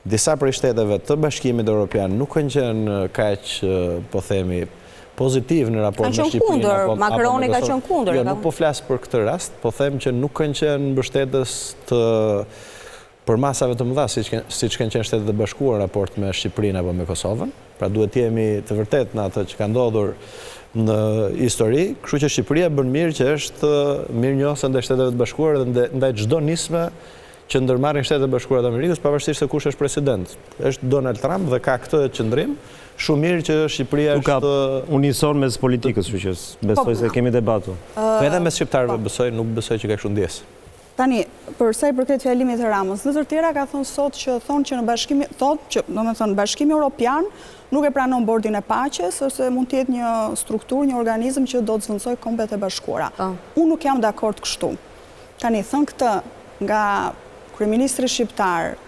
Disa prej shteteve të Bashkimit Europian nuk kanë qenë kaq, po themi, pozitiv në raport me Shqipërinë apo me Macroni ka qenë kundër. Jo, nuk po flas për këtë rast, po them që nuk kanë qenë mbështetës të përmasave të mëdha siç siç kanë qenë Shtetet e Bashkuara në raport me Shqipërinë apo me Kosovën. Pra duhet të jemi të vërtetë në atë që ka ndodhur në histori, kështu që Shqipëria bën mirë që është mirënjohëse ndaj Shteteve të Bashkuara dhe ndaj çdo nisme që ndërmarrin Shtetet e Bashkuara të Amerikës, pavarësisht se kush është president. Është Donald Trump dhe ka këtë qëndrim, shumë mirë që Shqipëria është... Ka unison mes politikës, kështu që besoj po, se kemi debat. Po edhe mes shqiptarëve po. besoj, nuk besoj që ka kështu ndjesë. Tani, për sa i përket fjalimit të Ramës, në të tjera ka thënë sot që thonë që në bashkimi, thotë që, domethënë, bashkimi Europian nuk e pranon bordin e paqes, ose mund të jetë një strukturë, një organizëm që do të zëvendësojë kombet e bashkuara. Po. Unë nuk jam dakord kështu. Tani, thënë këtë nga kryeministri shqiptar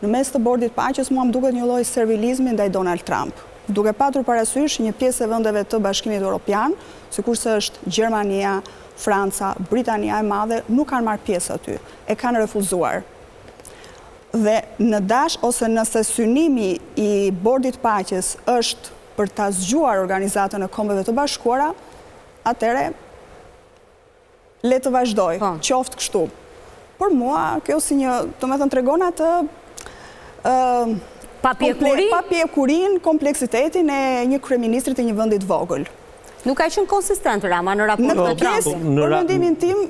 në mes të Bordit të Paqes, mua më duket një lloj servilizmi ndaj Donald Trump. Duke patur parasysh një pjesë e vendeve të Bashkimit Europian, sikurse është Gjermania, Franca, Britania e Madhe, nuk kanë marrë pjesë aty, e kanë refuzuar. Dhe në dash ose nëse synimi i Bordit të Paqes është për ta zgjuar Organizatën e Kombeve të Bashkuara, atëherë Le të vazhdojë, po. qoftë kështu. Për mua, kjo si një, domethënë, tregon atë papjekurinë, papjekurinë, kompleksitetin e një kryeministri të një vendi të vogël. Nuk ka qenë konsistent Rama në raport me Trump. Në mendimin tim,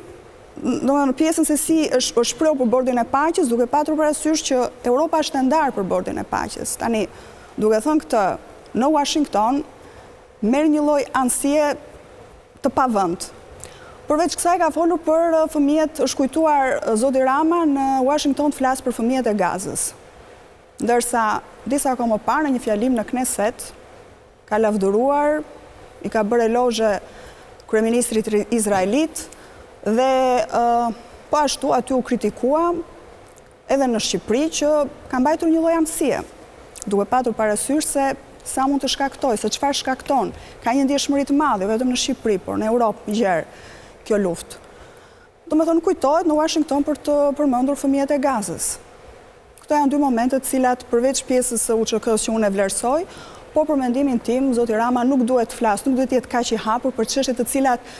domethënë, pjesën se si është shprehur për bordin e paqes, duke patur parasysh që Europa është e ndarë për bordin e paqes. Tani, duke thënë këtë, në Washington, merr një lloj anësie të pavend. Përveç kësaj ka folur për fëmijët, është kujtuar zoti Rama në Washington të flasë për fëmijët e Gazës. Ndërsa disa kohë më parë në një fjalim në Knesset ka lavdëruar, i ka bërë elozhe kryeministrit izraelit dhe po ashtu aty u kritikua edhe në Shqipëri që ka mbajtur një lloj anësie, duke patur parasysh se sa mund të shkaktojë, se çfarë shkakton. Ka një ndjeshmëri të madhe, jo vetëm në Shqipëri, por në Europë më gjerë kjo luftë. Domethënë kujtohet në Washington për të përmendur fëmijët e Gazës. Këto janë dy momente të cilat përveç pjesës së UÇK-së që unë e vlerësoj, por për mendimin tim, zoti Rama nuk duhet të flasë, nuk duhet të jetë kaq i hapur për çështje të cilat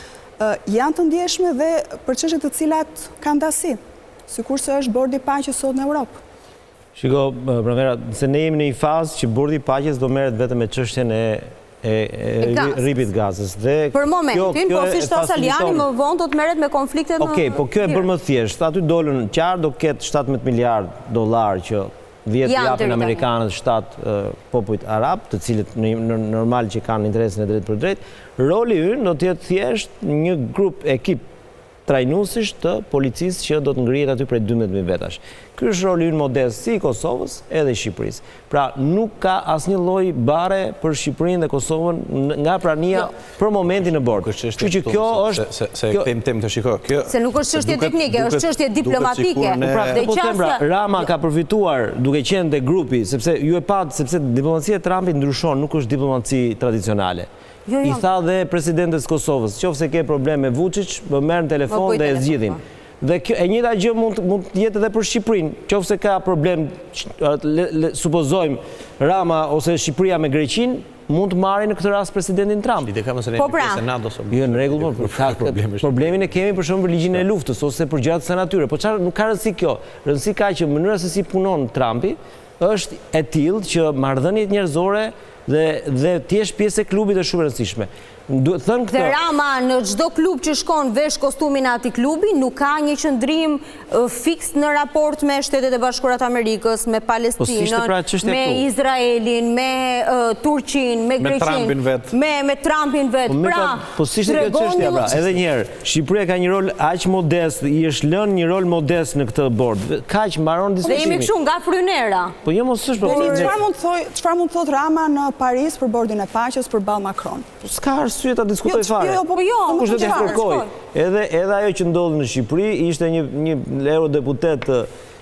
janë të ndjeshme dhe për çështje të cilat kanë ndasi. Sikurse është Bordi i Paqes sot në Europë. Shiko, Pranvera, se ne jemi në një fazë që Bordi i Paqes do merret vetëm me çështjen e e Rripit të Gazës. Dhe për momentin, po siç tha Salianji, më vonë do të merret me konfliktet në Okej, po kjo e bën më thjesht. Aty dolën qartë do ketë 17 miliard dollarë që 10 japin amerikanët 7 popujt arab, të cilët normal që kanë interesin e drejtpërdrejtë. Roli ynë do të jetë thjesht një grup ekip trajnuesish të policisë që do të ngrihet aty prej 12.000 vetash. Ky është roli ynë modest si i Kosovës edhe i Shqipërisë. Pra nuk ka asnjë lloj barre për Shqipërinë dhe Kosovën nga prania jo. për momentin në bord. Kështu që kjo është se se kthejmë temë të shiko. Kjo se nuk është çështje teknike, është çështje diplomatike. Po pra, po them pra, Rama ka përfituar duke qenë te grupi, sepse ju e patë sepse diplomacia e Trumpit ndryshon, nuk është diplomaci tradicionale. Jo, jo. I tha dhe presidentes së Kosovës, qoftë se ke problem me Vuçiç, më merr në telefon dhe e zgjidhim. Po. Dhe kjo, e njëjta gjë mund mund të jetë edhe për Shqipërinë, qoftë se ka problem, supozojmë Rama ose Shqipëria me Greqinë, mund të marrin në këtë rast presidentin Trump. Po pra. Jo, në rregull, po, ka problemin e kemi për shembull për ligjin e luftës ose për gjëra të kësaj natyre. Po çfarë nuk ka rëndësi kjo. Rëndësi ka që mënyra se si punon Trumpi është e tillë që marrëdhëniet njerëzore dhe dhe të jesh pjesë e klubit është shumë e rëndësishme. Duhet thënë këtë. Dhe Rama në çdo klub që shkon vesh kostumin e atij klubi, nuk ka një qëndrim fiks në raport me Shtetet e Bashkuara të Amerikës, me po Palestinën, pra me Izraelin, me Turqinë, me Greqinë, me me Trumpin vetë. Po pra, po s'ishte kjo çështja pra, edhe një herë, Shqipëria ka një rol aq modest, i është lënë një rol modest në këtë bord. Kaq mbaron diskutimi. Dhe jemi kështu nga fryn era. Po jo mos është po. Çfarë mund të thojë, çfarë mund të thotë Rama në Paris për bordin e paqes përballë Macron? Po s'ka arsye ta diskutojë jo, fare. Jo, jo, po jo, kush do të kërkojë? Edhe edhe ajo që ndodhi në Shqipëri ishte një një eurodeputet.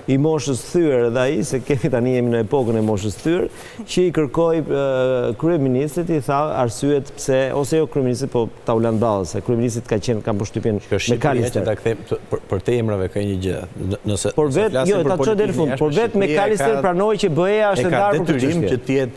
i moshës thyer edhe ai, se kemi tani jemi në epokën e moshës thyer, që i kërkoi kryeministrit, i tha arsyet pse, ose jo kryeministrit, po Taulant Ballës, se kryeministrit ka qenë, kam përshtypjen, McAllister. Ta kthejmë, përtej emrave ka një gjë. Nëse por vetë, jo, ta çoj deri në fund, por vetë McAllister pranoi që BE-ja është e ndarë për këtë çështje. E ka detyrim që të jetë.